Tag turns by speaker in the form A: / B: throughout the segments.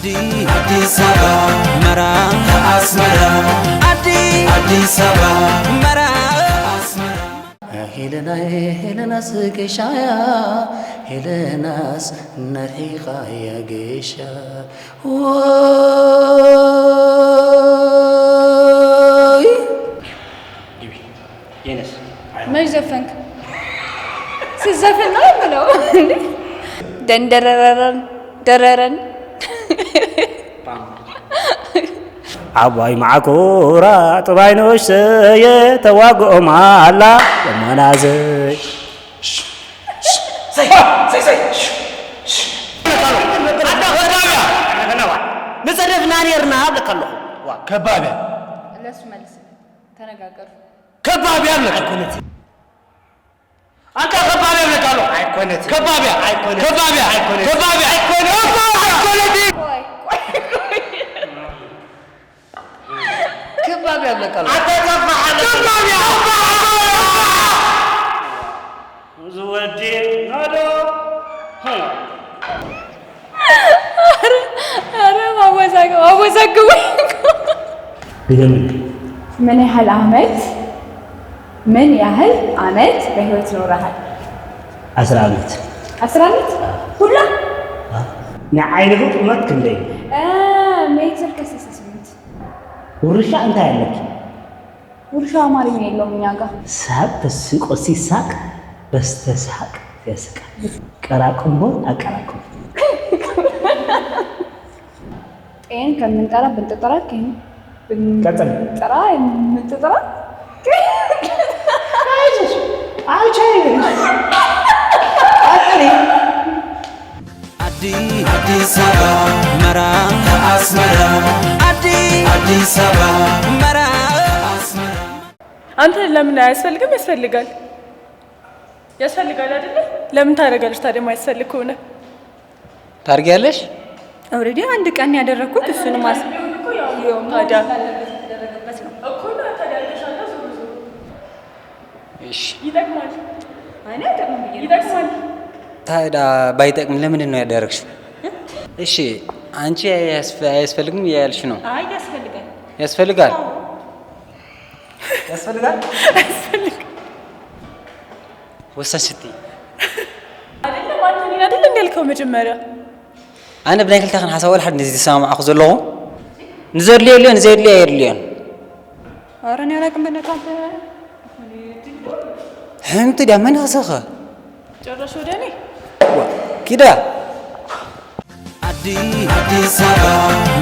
A: አዲስ አበባ መራ አስመራ አዲስ አበባ መራ
B: ሄለና ሄለናስ ጌሻያ ሄለናስ ነርሒቓያ ጌሻ ወይ
C: መች ዘፈንክ? ስትዘፍን ነው የምለው። ደንደረረረን ደረረን
B: ዓባይ ማዕኮራ ጥባይኖሽ ሰየ ተዋግኦ ማላ የመናዘይ
D: ንፀደፍና ነርና ብለካ ኣለኹ።
E: ከባቢያ።
C: ለሱ መልስ ተነጋገሩ።
E: ከባቢያ ብለካ አንተ፣ ከባቢያ ብለካ ኣለኹ።
D: ኣይኮነት።
E: ከባቢያ።
D: ኣይኮነት።
E: ከባቢያ።
D: ኣይኮነት።
E: ከባቢያ። ኣይኮነት።
C: ቆይ ቆይ ቆይ።
B: ከባቢያ ብለካ ኣለኹ።
E: ከባቢያ።
B: ዝወዲ ናዶ።
C: ኧረ ማወዛገብ አወዛግቡኝ። ምን ያህል አመት ምን ያህል አመት በህይወት ኖረሃል?
B: 10 ዓመት።
C: 10 ዓመት ሁላ?
B: ናይ ዓይንኹ ቁመት ክንደይ?
C: ሜትር ከ68።
B: ውርሻ እንታይ ኣለኪ?
C: ውርሻ አማርኛ የለውም እኛ ጋር።
B: ሳቅ ተስቆ ሲሳቅ በስተሳቅ ያስቃል። ቀራቅንቦ አቀራቅንቦ።
C: ጤን ከምንጠራ ብንጥጥራ ኬን
B: ቀጥል።
C: ብንጥራ የምንጥጥራ።
B: አይቻልም።
A: አዲስ አበባ መራ አስመራ አዲስ አበባ መራ አስመራ።
F: አንተ ለምን አያስፈልግም? ያስፈልጋል፣ ያስፈልጋል አይደለ? ለምን ታደርጋለች ታዲያ የማያስፈልግ ከሆነ?
G: ታርጊያለሽ?
C: Already አንድ ቀን ያደረግኩት እሱንም አስ
F: ታዲያ እኮ ነው ታዲያ አድርገሻላ። ዞሮ ዞሮ
G: እሺ።
F: ይጠቅማል፣
C: እኔ አይጠቅምም ብዬ ነው።
F: ይጠቅማል።
G: ታዲያ ባይጠቅም ለምንድን ነው ያደረግሽው? እሺ አንቺ አያስፈልግም እያልሽ ነው።
F: አይ ያስፈልጋል።
G: ያስፈልጋል፣ ያስፈልጋል።
F: ያስፈልጋል።
G: ወሰን ስትይ
F: አይደለም አንተ እኔን አይደል እንዳልከው መጀመሪያ?
G: ኣነ ብናይ ክልተኽን ሓሳብ ወላ ሓደ ነዚ ዝሰማማዕኹ ዘለኹ ንዘድልዮ የድልዮ ንዘየድልዮ ኣየድልዮን።
C: ኧረ እኔ አላውቅም። በእናትህ አንተ።
G: ሕምቲ ድያ መን ክሰኸ?
F: ጨረሽ ወደ እኔ።
G: ኪዳ።
A: አዲስ አበባ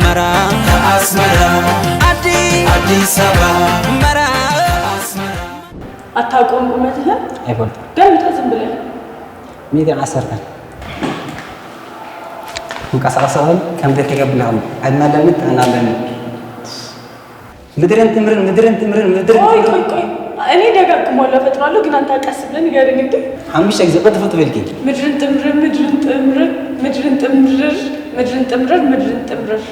A: መራ አስመራ አዲስ አበባ መራ አስመራ።
F: አታውቀውም ቁመትህን?
G: ኣይፈልጦ።
F: ገምታ ዝም ብለህ።
G: 110 ክንቀሳቀስ ከም ዘይክገብር ይኽእል። ዕድመ ኣለኒ፣ ጥዕና ኣለኒ። ምድርን ትምርን ምድርን ትምርን ምድርን
F: ቆይ።
G: ትምርን።
F: ቆይ ቆይ፣ እኔ ደጋግሜዋለሁ፣ እፈጥናለሁ፣ ግን አንተ ቀስ ብለህ ንገረኝ እንዴ።
G: ሓሙሽተ ግዜ ቅጥፍ ትብልኪ።
F: ምድርን ጥምርር ምድርን ጥምርር ምድርን ጥምርር ምድርን ጥምርር ምድርን ጥምርር።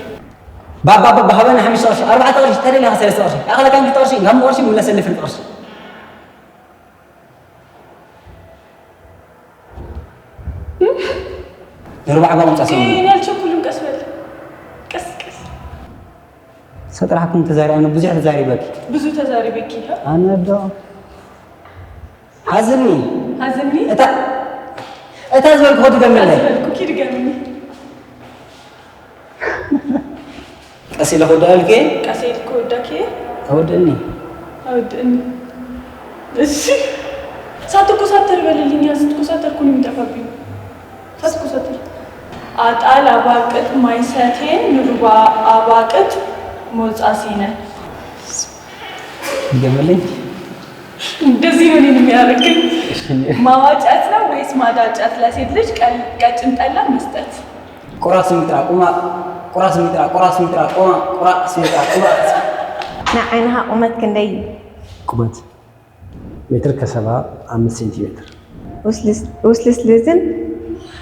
G: ባባ ባባ ሃበና 5 ቅርሺ፣ 4 ቅርሺ ተደሊኻ 3 ቅርሺ ኣኽለካ 2 ቅርሺ ናብ ቅርሺ ምለሰኒ ፍርቂ ቅርሺ። ንርባዕ ጓ ምፃ።
F: እኔ አልቸኩልም። ቀስ በል፣ ቀስ ቀስ።
G: ሰጥራሕኩም ተዛሪ ኣነ ብዙሕ ተዛሪበኪ።
F: ብዙ ተዛሪበኪ።
G: ኣነ ዶ ሓዝኒ።
F: አዝኒ።
G: እታ እታ ዝበልኩ ድገምለይ።
F: ዝበልኩ ድገምኒ።
G: ቀስ ኢለ ክውድአልኪ።
F: ቀስ ኢልክ ወዳኪ።
G: ተወድእኒ።
F: አውድእኒ። እሺ ሳትኮሳተር በልልኛ። ስትኮሳተር እኮ ነው የሚጠፋብኝ። ሳትኮሳተር አጣል አባቅጥ ማይሰቴን ንሩባ አባቅጥ ሞጻሲነ።
G: ድገምልኝ።
F: እንደዚህ ነው እኔን የሚያደርገኝ። ማዋጫት ነው ወይስ ማዳጫት? ለሴት ልጅ ቀጭን ጠላ መስጠት።
G: ቁራ ስሚጥራ ቁማ ቁራ ስሚጥራ ቁራ ስሚጥራ ቁማ ቁራ ስሚጥራ ቁራ።
H: ናይ ዓይንኻ ቁመት ክንደይ እዩ?
I: ቁመት ሜትር ከ75 ሴንቲሜትር።
H: ውስልስልትን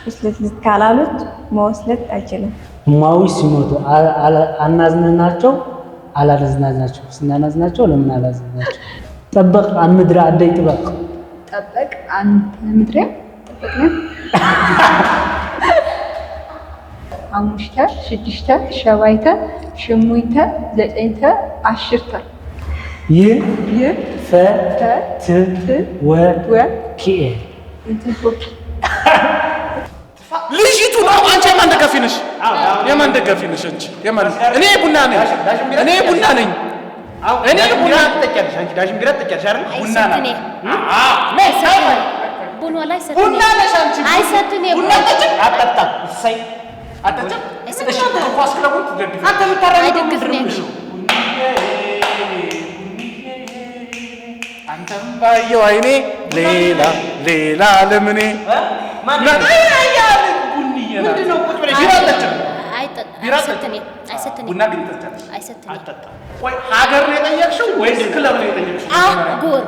H: ውስልስልት ካላሉት መወስለት አይችልም።
I: እማዊ ሲሞቱ አናዝነናቸው አላዝናናቸው ስናናዝናቸው ለምን አላዝናቸው? ጠበቅ ምድረ አደይ ጥበቅ።
C: ጠበቅ አንተ ምድሪያ ጠበቅ ነው።
F: 5 6 7 8 9 10
I: ይ
F: ይ
I: ፈ
F: ፈ
I: ት
F: ት
I: ወ
F: ወ
I: ኪ
F: እንትን ፎኪ
J: ልጅቱ ነው። አንቺ የማን ደጋፊ ነሽ? የማን ደጋፊ ነሽ አንቺ? የማን? እኔ ቡና ነኝ። እኔ ቡና ነኝ። እኔ ቡና
D: ትጠጪያለሽ አንቺ ዳሽን ቢራ ትጠጪያለሽ አይደል?
J: ቡና ናት።
K: ቡና ላይ ሰትኔ
J: ቡና ነሽ አንቺ።
K: አይሰትኔ
J: ቡና አትጠጪም?
D: አጠጣም። እሰይ
J: አትጠጪም? እሺ፣ እግር ኳስ ክለቡን ትደግፊያለሽ?
D: አንተ የምታራምደው ምንድን ነው?
K: አይደግፍኔ።
J: አንተም ባየው አይኔ ሌላ ሌላ ለምኔ
D: ምንድን ነው ቁጭ ብለሽ
J: ቢራ አትጠጪም? ቢራ
K: አይሰትኔ አይሰትኔ
J: ቡና ግን ትጠጫለሽ?
K: አይሰትኔ።
J: ቆይ ሀገር ነው የጠየቅሽው ወይስ ክለብ ነው የጠየቅሽው?
K: ኣህጉር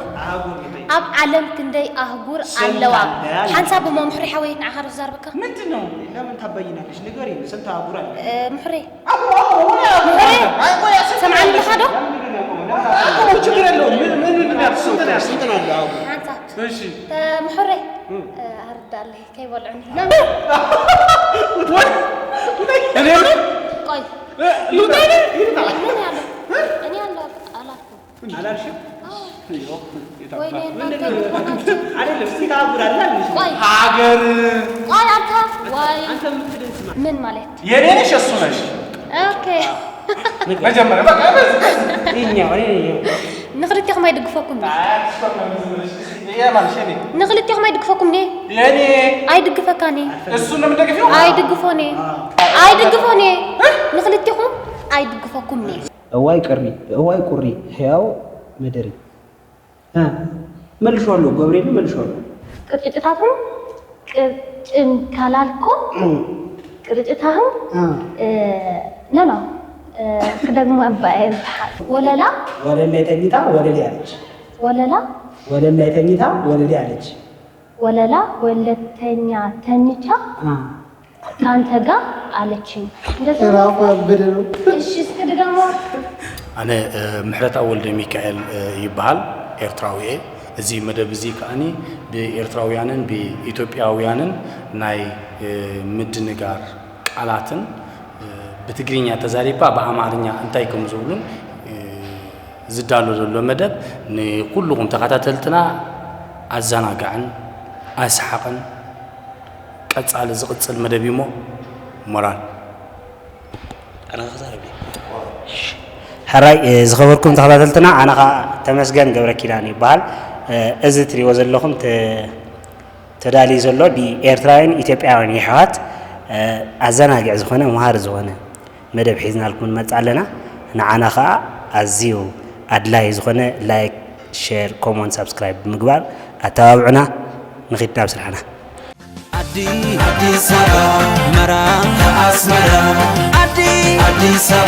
K: ኣብ ዓለም ክንደይ ኣህጉር ኣለዋ? ሓንሳብ እሞ ምሕሪ ሓወይ ንዓኻ ዶ ዝዛረበካ?
J: ምንድን ነው?
D: ለምን ታባይናለሽ? ንገሪኝ። ስንት አህጉር አለ?
K: ምሕሪ ምሕሪ ሰምዓኒ ኣለኻ ዶ?
J: አቁመው፣ ችግር የለውም። ምን ምን ያልሽው? ስንት ነው ያልሽው?
D: ስንት ነው ያለው አህጉር?
K: ሓንሳብ
J: እሺ
K: ምሕሪ ኣርዳለይ ከይበልዑኒ።
J: እኔ ነው
K: ቆይ
J: ልውጣ እኔ?
K: ምን ያለ እኔ አላልኩም።
D: አላልሽም?
K: ወይኔ እናንተ ልትሆናችሁ።
D: አይደለም ስንት አህጉር አለ አልሽ?
K: ቆይ
J: ሀገር
K: ቆይ አንተ ወይ
D: አንተ የምትለን ስማ።
K: ምን ማለት?
J: የኔ ነሽ እሱ ነሽ።
K: Okay
J: መጀመሪያ በቃ
B: ይኸኛው እኔ
K: ንክልቴኹም ኣይድግፈኩም
J: የማንሽ የኔ
K: ንክልቴኹም ኣይድግፈኩም ኔ
J: የኔ
K: ኣይድግፈካኒ
J: እሱን ነው የምትደግፊው?
K: ኣይድግፎኒ ኣይድግፎኒ ንክልቴኹም ኣይድግፈኩም ኔ።
G: እዋይ ቅሪ እዋይ ቁሪ ሕያው ምድሪ መልሼዋለሁ። ገብርኤል መልሼዋለሁ።
K: ቅርጭታቱም ቅርጭም ካላልኩም ቅርጭታህም no no ክደግሞ ዝበሃል ወለላ
B: ወለል ላይ ተኝታ ወለሌ አለች።
K: ወለላ
B: ወለል ላይ ተኝታ ወለሌ አለች።
K: ወለላ ወለተኛ ተኝቻ ከአንተ ጋር አለችኝ። እንደዛ ነው። እሺ እስኪ ድገሞ።
L: ኣነ ምሕረት ወልደ ሚካኤል ይበሃል፣ ኤርትራዊ እየ። እዚ መደብ እዚ ከዓኒ ብኤርትራውያንን ብኢትዮጵያውያንን ናይ ምድንጋር ቃላትን ብትግርኛ ተዛሪባ ብኣማርኛ እንታይ ከም ዝብሉን ዝዳሎ ዘሎ መደብ ንኩልኩም ተኸታተልትና ኣዘናጋዕን ኣስሓቕን ቀጻሊ ዝቕፅል መደብ እዩ እሞ ሞራል።
B: ሕራይ ዝኸበርኩም ተኸታተልትና፣ ኣነ ኸ ተመስገን ገብረ ኪዳን ይበሃል። እዚ እትሪእዎ ዘለኹም ተዳልዩ ዘሎ ብኤርትራውያን ኢትዮጵያውያን የሕዋት ኣዘናግዕ ዝኾነ መሃሪ ዝኾነ መደብ ሒዝናልኩም ንመፅእ ኣለና። ንዓና ከዓ ኣዝዩ ኣድላይ ዝኾነ like፣ share፣ comment፣ subscribe ብምግባር ኣተባብዑና። ንኺድ ናብ ስራሕና።
A: አዲስ አበባ መራ ከአስመራ አዲስ አበባ።